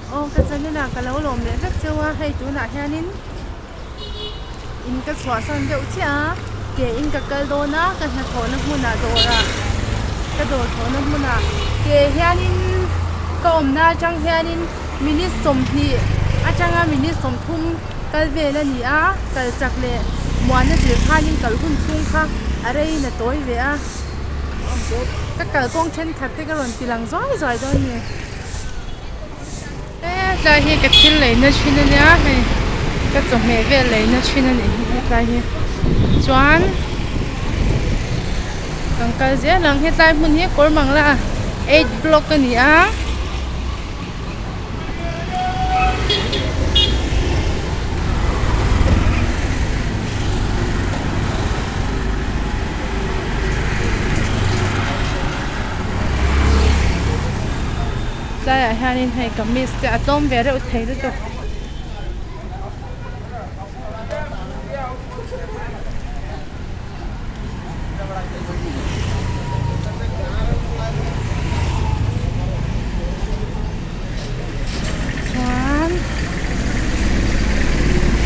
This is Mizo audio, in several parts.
Aw ka channel ah ka lo lawm leh vek cheu a, hei tunah hianin in ka chhuahsan deuh chiah a, ke in ka kal dawn a, ka hnathawhna hmunah dawrah ka dawr thawhna hmunah ke hianin ka awmna atang hianin minute 20 atanga minute 30 kal vel a ni a, kal chak leh muana zir khanin kal hun chhung kha a rei in a tawi ve a. Ka kalkawng thenkhat te ka rawn ti lang zuai zuai dawn ni. Hetlai hi ka thil leina thin a nia hei ka chawhmeh vel leina thin a nih hi hetlai hi chuan kan kal zel ang hetlai hmun hi kawr mang la eight block a ni a. Tlaiah hianin hei kamis te a tlawm ve reuh thei lutuk. Chuan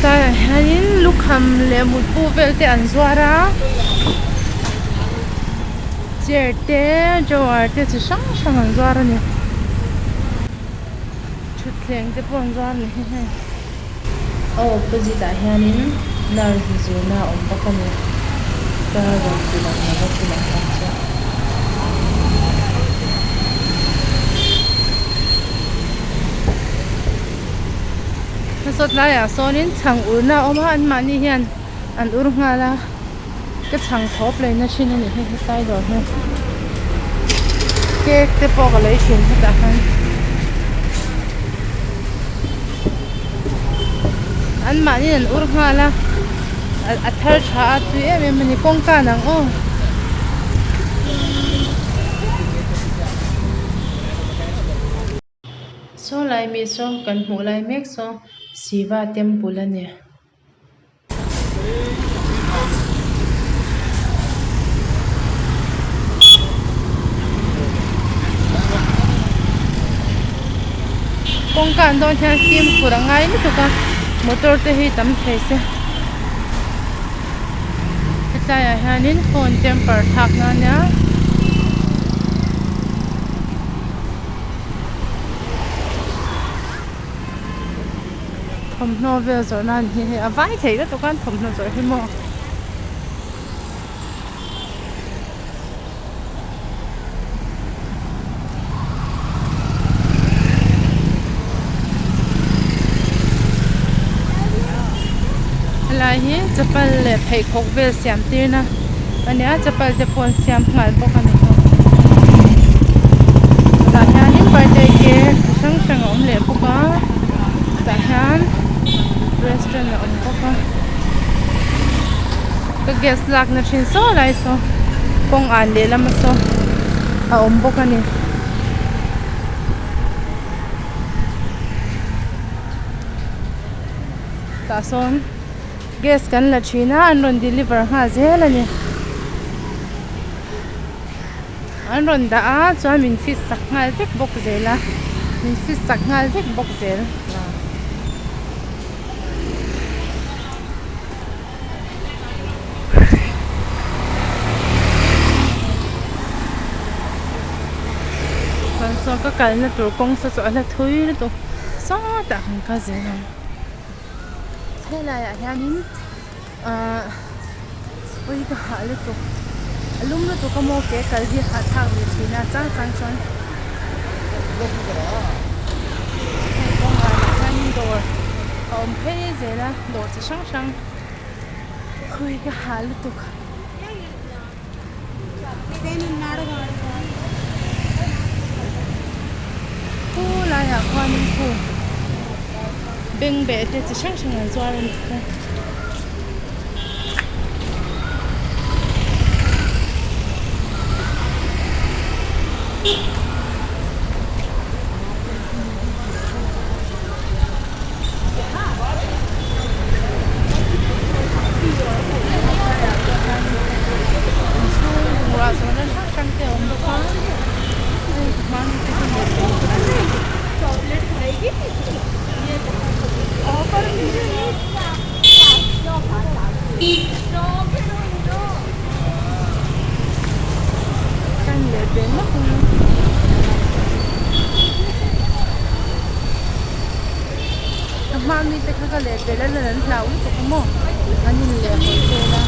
tlaiah hianin lukham leh mutbu vel te an zuar a chair te drawer te chi hrang hrang an zuar a ni thutthleng te pawh an zuar a ni hei. A opposite ah hianin nurse zirna a awm bawk a ni ka rawn ti lang lo va chu lampang chu. Hmasawt laiah sawnin chhang urna a awm a anmahni hian an ur nghal a ka chhang thawp leina thin a ni hei hetlai dawr hi cake te pawh ka lei thin hetah hian. An mahni an ur nghal a a thar tha a tui em em a ni kawngka nang aw. Saw lai mi saw kan hmuh lai mek saw Shiva temple a ni. Kawngka an dawn hian fimkhur a ngai lutuk a motor te hi tam thei se hetlai ah hianin phone temper thlak na ania. Thawmhnaw vel zawrh nan hi hei a vai thei lutuk a thawmhnaw zawrh hi maw. Helai hi chapal leh pheikhawk vel siam tir na a nia chapal te pawh an siam nghal bawk a ni tah hianin birthday cake chi hrang hrang a awm leh bawk a tah hian restaurant a awm bawk a ka gas lak na thin saw lai saw kawng an lehlam a saw a awm bawk a ni. Tah sawn gas kan la thin a an rawn deliver nghal zel a ni an rawn dah a chuan min fit sak nghal vek bawk zel a min fit sak nghal vek bawk zel. Chuan saw ka kalna tur kawng saw chu a la thui lutuk sawtah kan kal zel ang helaiah hianin ahh ui ka hah lutuk a lum lutuk a maw ke kal hi hahthlak ve thin a chang chang chuan hei kawngah lah hianin dawr a awm phei zel a dawr chi hrang hrang ui ka hah lutuk. Khu laiah khuanin khu bengbeh te chi hrang hrang an zuar a nih kha. Inchhung bungrua zawrhna hrang hrang te a awm bawk a hei hmang te hi. mite kha ka lehpelh a lan an hlau lutuk a maw an inlehhawi vel a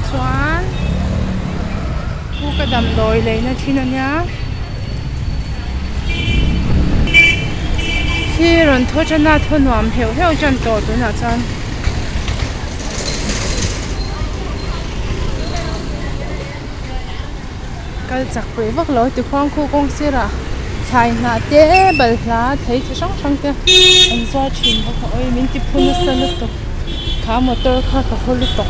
chuan khu ka damdawi leina thin a nia khi rawn thaw tan a thaw nuam heuh heuh tan tawh tunah chuan. Kal chak pui vak lo tikhuang khu kawng sirah thlai hnah te balhla thei chi hrang hrang te an zuar thin bawk a awi min ti phu nasa lutuk kha motor kha ka haw lutuk.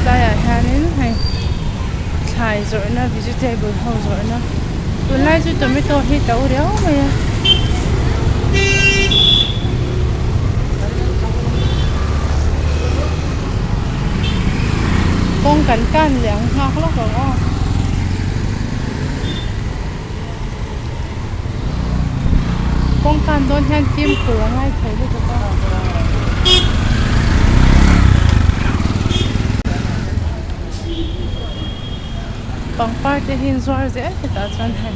Tlaiah hianin hei thlai zawrhna vegetable ho zawrhna tunlai chu tomato hi to riau mai a. Kawng kan kan leh ang nghak lawk ang aw. Kawng kan dawn hian fimkhur a ngai thei lutuk a. Pangpar te hi an zuar zel hetah chuan hei.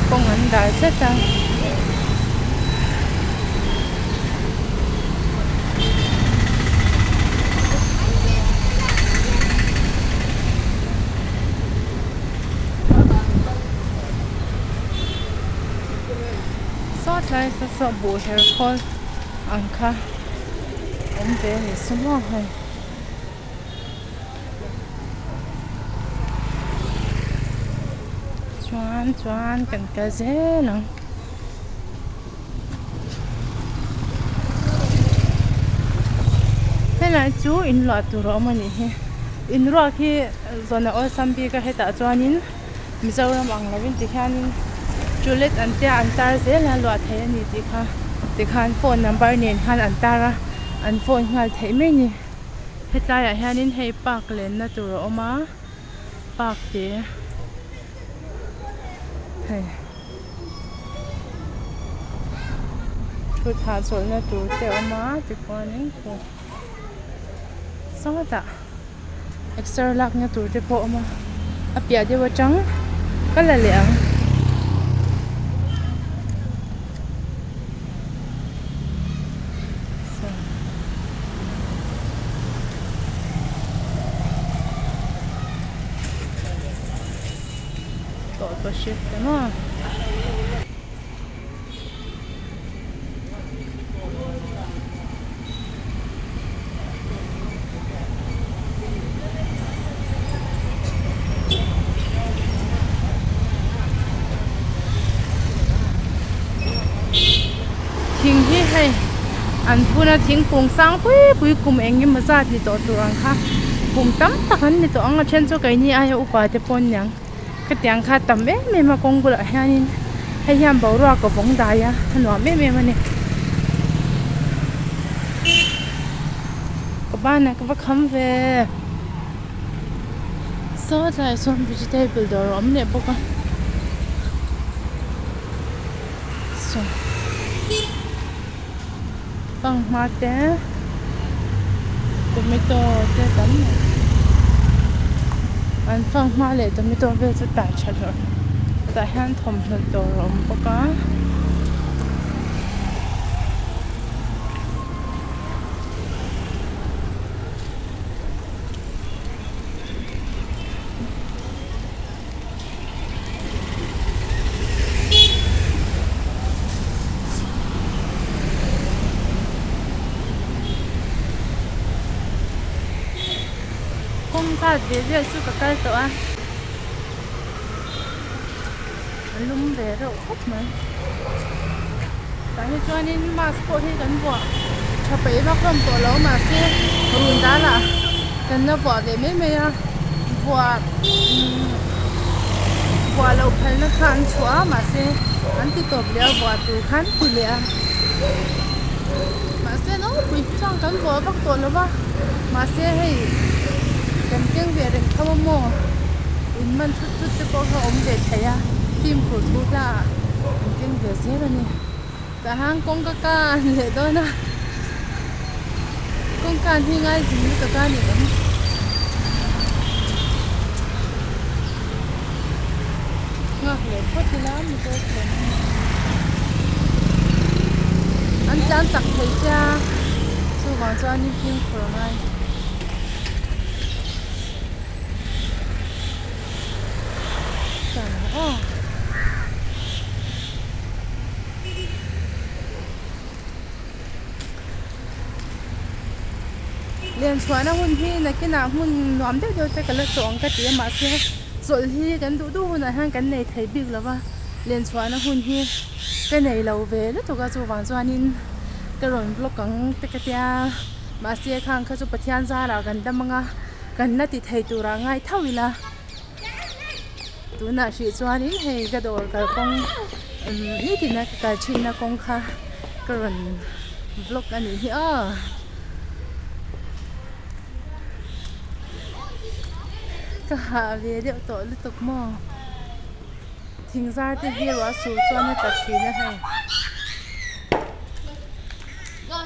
Kawng an dal tlat a. Saw tlai saw saw buh her khawl ang kha awm ve a ni se maw hei. Chuan chuan kan kal zel ang. Helai chu in luah tur a awm a nih hi in ruak hi zawn a awlsam bik a hetah chuanin Mizoram ang lovin tikhianin toilet an tia an tar zel a luah theih a ni tih kha tikhan phone number nen khan an tar a an phone nghal theih mai a ni hetlaiah hianin hei park lenna tur a awm a park te hei. Thut hahchawlhna tur te a awm a tichuanin khu sawtah exer lakna tur te pawh a awm a a piah deuh atang ka la leh ang. Tawlhpahrit te maw. Thing hi hei an phun a thingkung sang pui pui kum eng emaw zat ni tawh tur ang kha kum tam tak an ni tawh ang a then chu keini aia upa te pawh an ni ang. Khatiang kha tam em em a kawng bulah hianin hei hian boruak a vawng dai a a nuam em em a ni ka banah ka va kham ve saw tlaiah sawn vegetable dawr a awm leh bawk a saw fanghma te tomato te tam mai an fanghma leh tomato vel chu tar tha hlawh tah hian thawmhnaw dawr a awm bawk a. Kawng zat ve vel chu ka kal tawh a a lum ve reuh khawp mai tah hi chuanin mask pawh hi kan vuah tha peih vak hlawm tawh lo mahse run dalah kan la vuah ve mai mai a vuah vuah loh phalna kha an chhuah a mahse an ti tawp leh a vuah tur khan ti leh a mahse naupui hi chuan kan vuah vak tawh lo va mahse hei. Kan keng ve reng tho a maw? In man thut thut te pawh kha awm ve thei a, fimkhur thu hla ah kan keng ve zel a ni. Tah hian kawngka kan leh dawn a, kawngka an hi ngai zing lutuk a ni awm. Nghak leh phawt ila motor tlan a ni. An tlan chak thei sia chuvang chuanin fimkhur a ngai. Len chhuahna hun hi nakinah hmun nuam deuh deuh te ka la tlawh ang ka ti a mahse chawlh hi kan duh duh hunah hian kan nei thei bik lo va len chhuahna hun hi ka nei lo ve lutuk a chuvang chuanin ka rawn vlog ang te ka tia mahse khang kha chu Pathian zarah kan dam ang a kan la ti thei turah ngai tho ila. Tunah hrih chuanin hei ka dawr kalkawng nitin a ka kal thinna kawng kha ka rawn vlog a nih hi aw. Ka hah ve deuh tawh lutuk maw thing zar te hi ruah sur chuan a tla thin a hei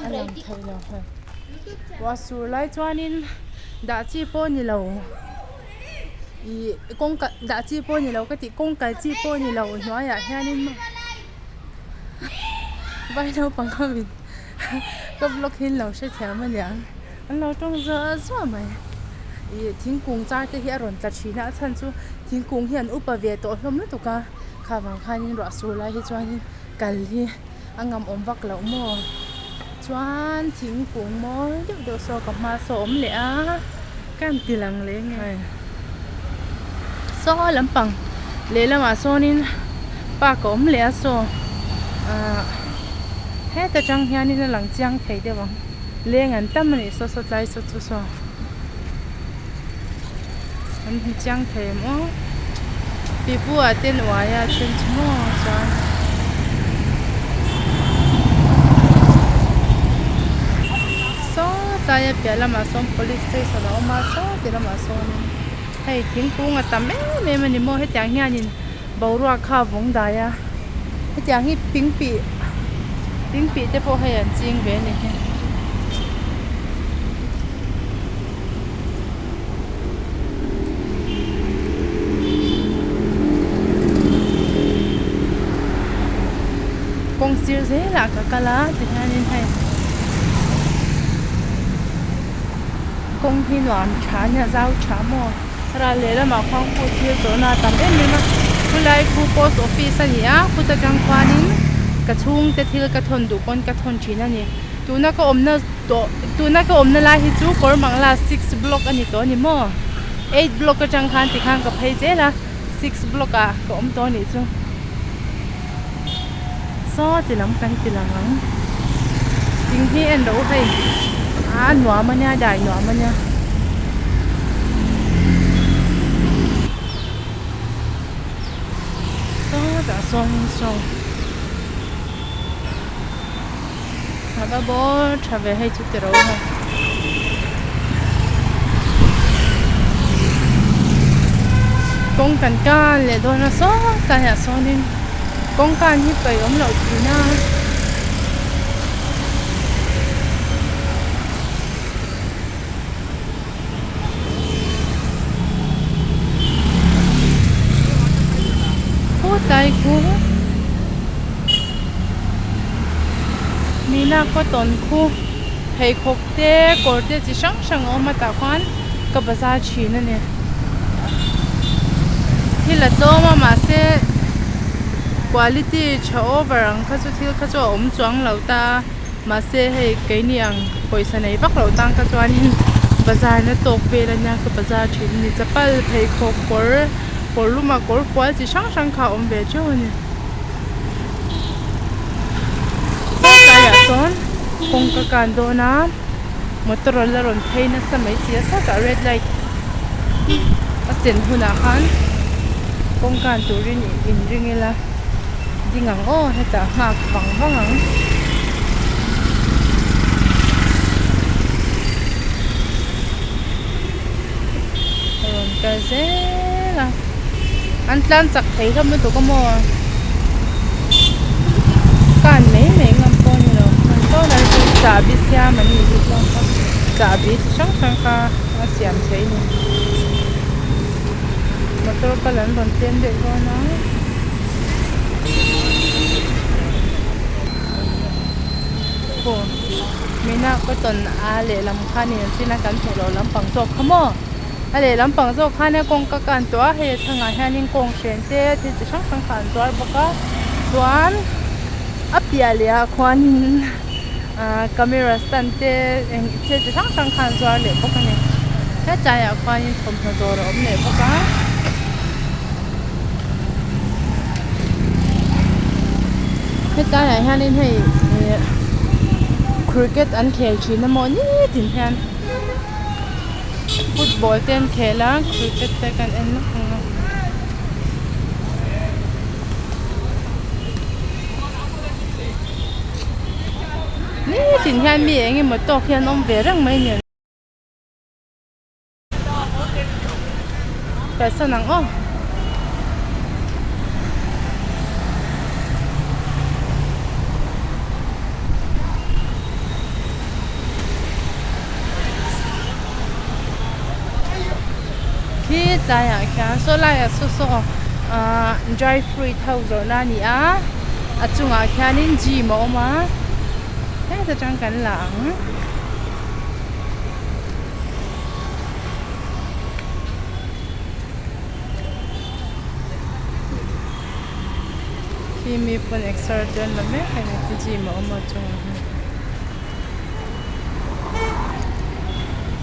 a lang thei lo hei ruah sur lai chuanin dah chi pawh a ni lo. Ih kawng kal dah chi pawh a ni lo ka tih kawng kal chi pawh a ni lo hnuaiah hianin vai naupang ho in ka vlog hi an lo hrethiam a niang an lo tawng zuah zuah mai ih thingkung char te hi a rawn tla thin a a chhan chu thingkung hi an upa ve tawh hlawm lutuk a kha vang khanin ruah sur lai hi chuanin kal hi a ngam awm vak loh maw chuan thingkung mawi deuh deuh saw ka hma saw a awm leh a ka han ti lang leh nge saw lampang lehlamah sawnin park a awm leh a saw ahh heta tang hianin a lang chiang thei deuh ang leng an tam a nih saw saw tlai saw chu saw an hmu chiang thei em aw pipu ah te nuai a then chu maw chuan saw tlai a piah lamah sawn police station a awm a saw ti lamah sawnin hei thingkung a tam em em a ni maw hetiang hianin boruak kha a vawng dai a hetiang hi pingpih pingpih te pawh hei an ching ve a ni hi. Kawng sir zelah ka kal a tihianin hei kawng hi nuam tha a nia zau tha maw ral lehlamah khuan khu thil zawrhna a tam em em a khulai khu post office a ni a khuta tang khuanin ka chhungte thil ka thawn duh pawn ka thawn thin a ni tuna ka awmna tawh tuna ka awmna lai hi chu Kawrmangla six block a ni tawh a ni maw eight block atang khan tikhan ka phei zel a six block ah ka awm tawh a nih chu saw ti lam kan ti lang ang thing hi en rawh u hei a nuam a nia dai nuam a nia. Sawtah sawn saw a va bawr tha ve hei chu ti ro hei. Kawng kan kan leh dawn a sawtlai ah sawnin kawng kan hi paih awm loh thin a. Khutlai khu Mina cotton khu pheikhawk te kawr te chi hrang hrang a awm a tah khuan ka bazar thin a ni thil a tlawm a mahse quality tha over ang kha chu thil kha chu a awm chuang lo ta a. Mahse hei keini ang pawisa nei vak loh tang kha chuanin bazar na tawk vel ania ka bazar thin a ni chapal pheikhawk kawr kawr luma kawr fual chi hrang hrang kha a awm ve teuh a ni tlaiah sawn kawngka kan dawn a motor a la rawn phei nasa mai si a sawtah red light a sen hunah khan kawngka an turin inring ila. Ding ang aw hetah nghak vang vang ang. An tlan chak thei hlawm lutuk a maw? Kan mai mai ngam pawh a ni lo. Saw lai chu chahbi siam an nih hi chuan kha chahbi chi hrang hrang kha a siam theih a ni. Motor kal an rawn tlem deuh dawn a. Aw mina cotton a lehlam kha ni ang chin a kan hmuh loh lampang zawk kha maw? A lehlam pang zawk khan a kawngka kan tawh a hei a chhangah hianin kawng hren te thil chi hrang hrang kha an zuar bawk a chuan a piah leh ah khuanin ahh camera stand te eng thil chi hrang hrang kha an zuar leh bawk a ni hetlai ah khuanin thawmhnaw dawr a awm leh bawk a. Hetlai ah hianin hei ih cricket an khel thin a maw nitin hian. Football te an khel a cricket te kan en lawk ang a. Nitin hian mi eng emaw tawk hi an awm ve reng mai a ni. Kalsan ang aw. Khi tlaiah khian saw laiah saw saw ahh dry fruit ho zawrhna a ni a a chungah khianin gym a awm a heta tang kan la ang. Khi mi pawn exer te an la mek a ni gym a awm a chungah hian.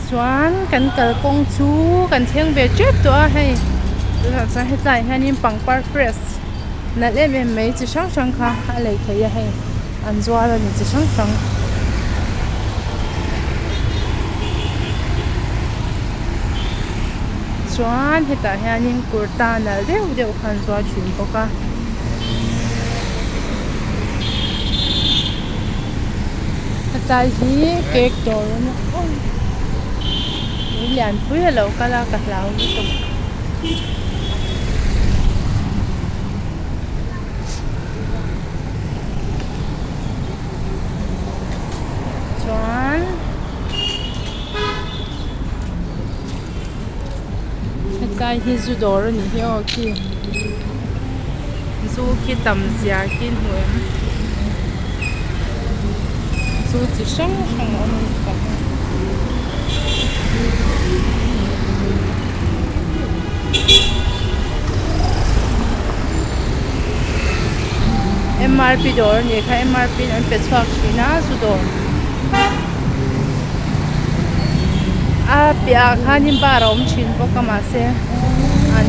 Chuan kan kalkawng chu kan thleng ve tep tawh a hei tunah chuan hetlaiah hianin pangpar fresh nalh em em mai chi hrang hrang kha a lei theih a hei an zuar a ni chi hrang hrang. Chuan hetah hianin kurta nalh deuh deuh kha an zuar thin bawk a. Hetlai hi cake dawr a nia aw ui lianpui a lo kal a ka hlau lutuk. Chuan hetlai hi zu dawr a nih hi aw khi zu khi tam zia khi hmu em zu chi hrang hrang a awm a ni tah hian. MRP dawr a nih kha MRP in an pe chhuak thin a zu dawr a piahah khanin bar a awm thin bawk a mahse an.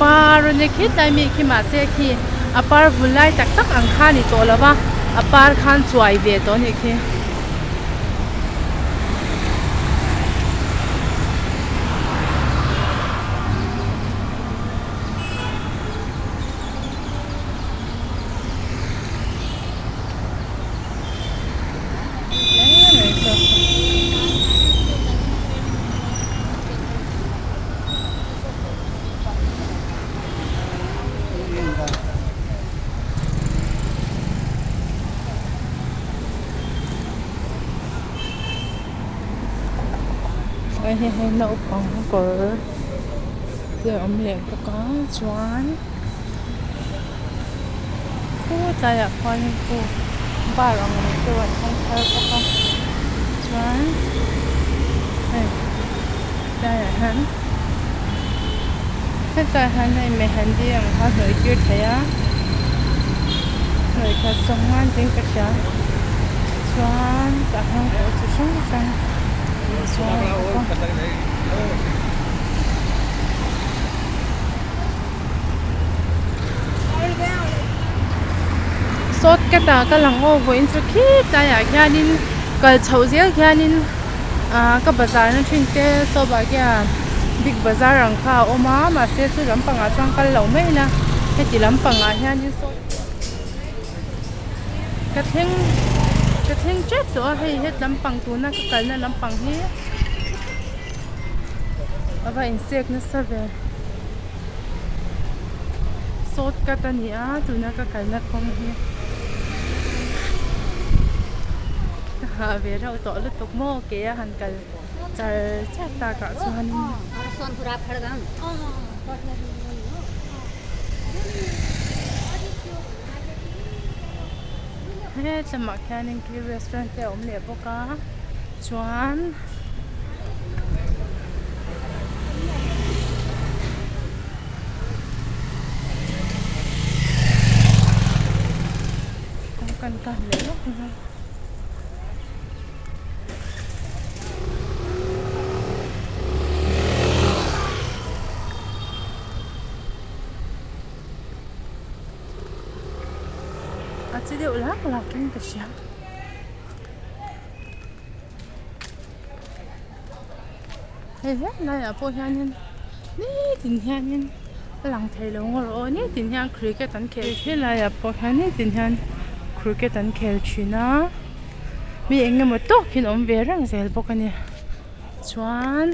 Par a ni khit lai mi khi mahse khi a par vul lai tak tak ang kha a ni tawh lo va a par khan chuai ve tawh a nih khi. Hei hi hei naupang kawr te a awm leh bawk a chuan khutlaiah khuanin khu bar ang reng deuh an hawng thar bawk a chuan hei tlaiah hian hetlaiah hian hei mehandi ang kha hnawih tir theih a hnawih khat sawmnga tiin ka hria chuan tah hian kawr chi hrang hrang an zuar bawk a. Shortcut ah ka lang aw vawiin chu khi tlaiah khianin kal chhoh zel khianin ah ka bazar na thin te Saubhagya big bazar ang kha a awm a mahse chu lampangah chuan kal loh mai ila heti lampangah hianin saw ka thleng ka thleng tep tawh a hei het lampang tuna ka kalna lampang hi a va insek nasa ve shortcut a ni a tuna ka kalna kawng hi ka hah ve reuh tawh lutuk maw ke a han kal char char takah chuanin. Hetlaiah khianin khi restaurant te a awm leh bawk a chuan kawngka an kap leh lawk ang a. A chi deuh lak lak in ka hria hei hlek laiah pawh hianin nitin hianin a lang thei lo ngawr aw nitin hian cricket an khel helaiah pawh hian nitin hian cricket an khel thin a mi eng emaw tawk hi an awm ve reng zel bawk a ni chuan.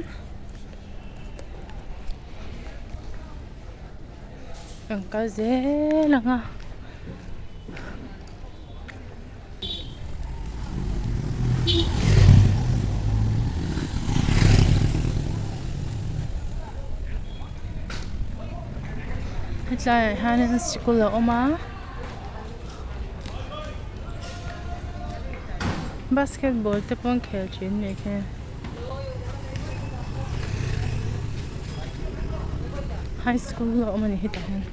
Kan kal zel ang a. Hetlaiah hianin sikul a awm a basketball te pawh an khel thin a nih khi. High school a awm a ni hetah hian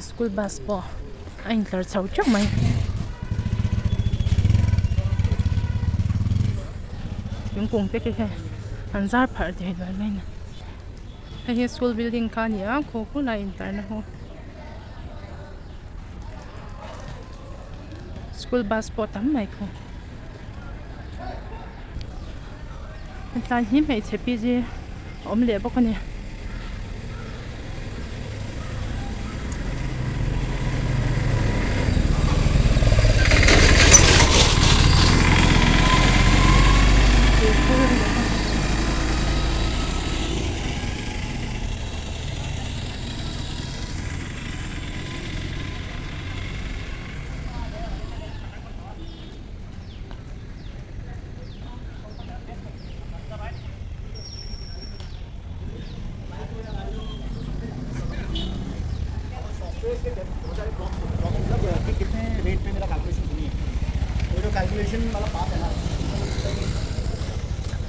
school bus pawh a intlar chho teuh mai thingkung te khi hei an zar pharh thei duai mai a ni. Hei hi school building kha a ni a khaw khawlai intarna ho school bus pawh tam mai khu hetlai hi hmeichhe P G a awm leh bawk a ni.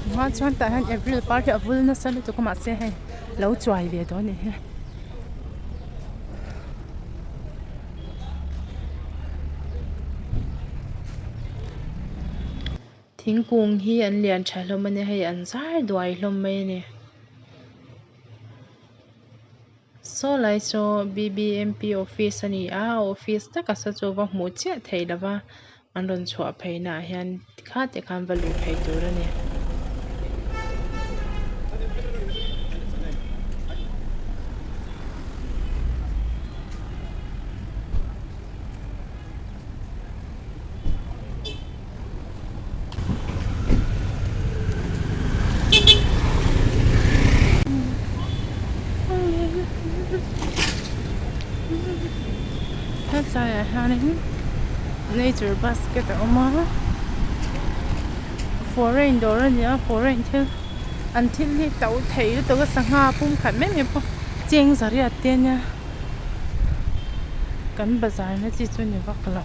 Hma chuan tah hian April par hi a vul nasa lutuk a mahse hei lo chuai ve tawh a nih hi. Thingkung hi an lian tha hlawm a nia hei an zar duai hlawm mai a ni. Saw lai saw B_B_M_P office a ni a a office taka saw chu va hmuh chiah theih lo va an rawn chhuah phei naah hian kha te khan va luh phei tur a ni. hianin nature basket a awm a foreign dawr a ni a foreign thil an thil hi to thei lutuk a sangha pum khat mai mai pawh cheng zariat te a nia kan bazar na chi chu ni vak lo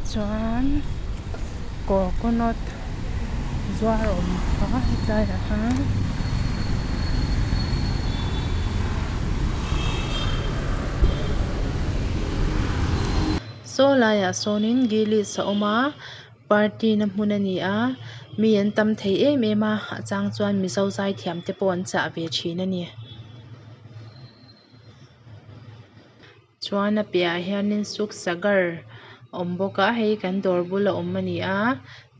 chuan coconut zuar a awm a hetlai ah hian. Saw laiah sawnin gillis a awm a party na hmun a ni a mi an tam thei em em a a chang chuan mizo zaithiam te pawh an chah ve thin a ni. Chuan a piahah hianin suksagar a awm bawk a hei kan dawr bula awm a ni a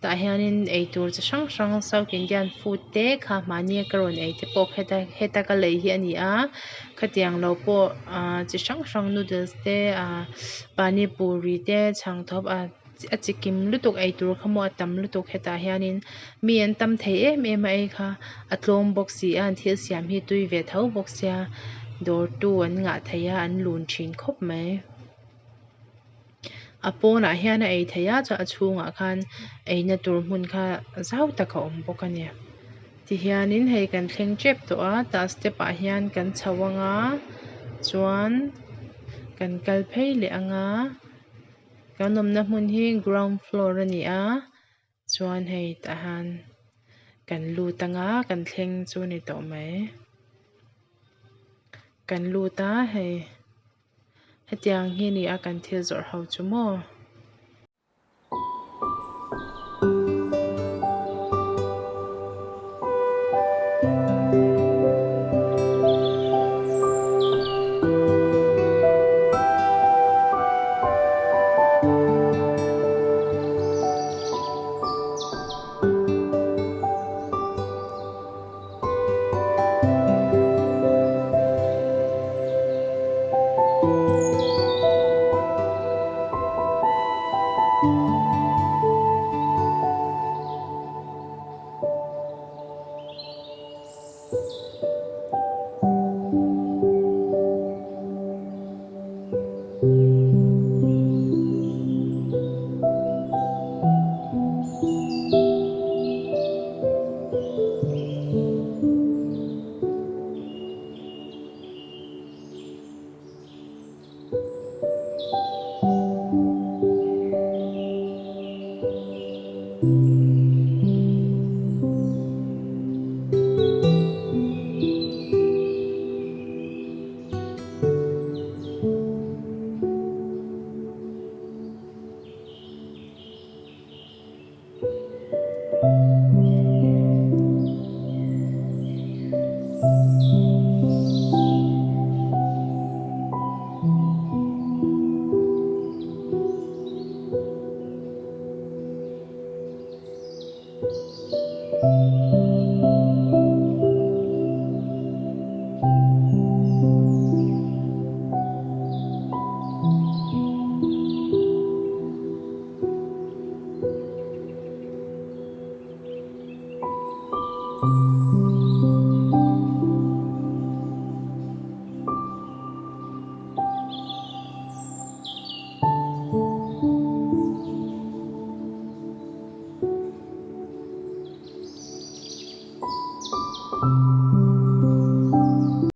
tah hianin eitur chi hrang hrang south indian food te kha mahni a ka rawn ei te pawh heta heta ka lei hi a ni a khatiang lo pawh ahh chi hrang hrang noodles te ahh panipuri te chhangthawp ah a chi kim lutuk eitur kha maw a tam lutuk hetah hianin mi an tam thei em em a ei kha a tlawm bawk si a an thil siam hi tui ve tho bawk sia dawr tu an ngah thei a an lun thin khawp mai a pawnah hian a ei theih a chuan a chhungah khan eina tur hmun kha zau tak a awm bawk a ni tihianin hei kan thleng tep tawh a tah step ah hian kan chho anga chuan kan kal phei leh anga. Kan awmna hmun hi ground floor a ni a chuan hei tah hian kan lut anga kan thleng chu a ni tawh mai kan lut a hei hetiang hi a ni a kan thil zawrh ho chu maw.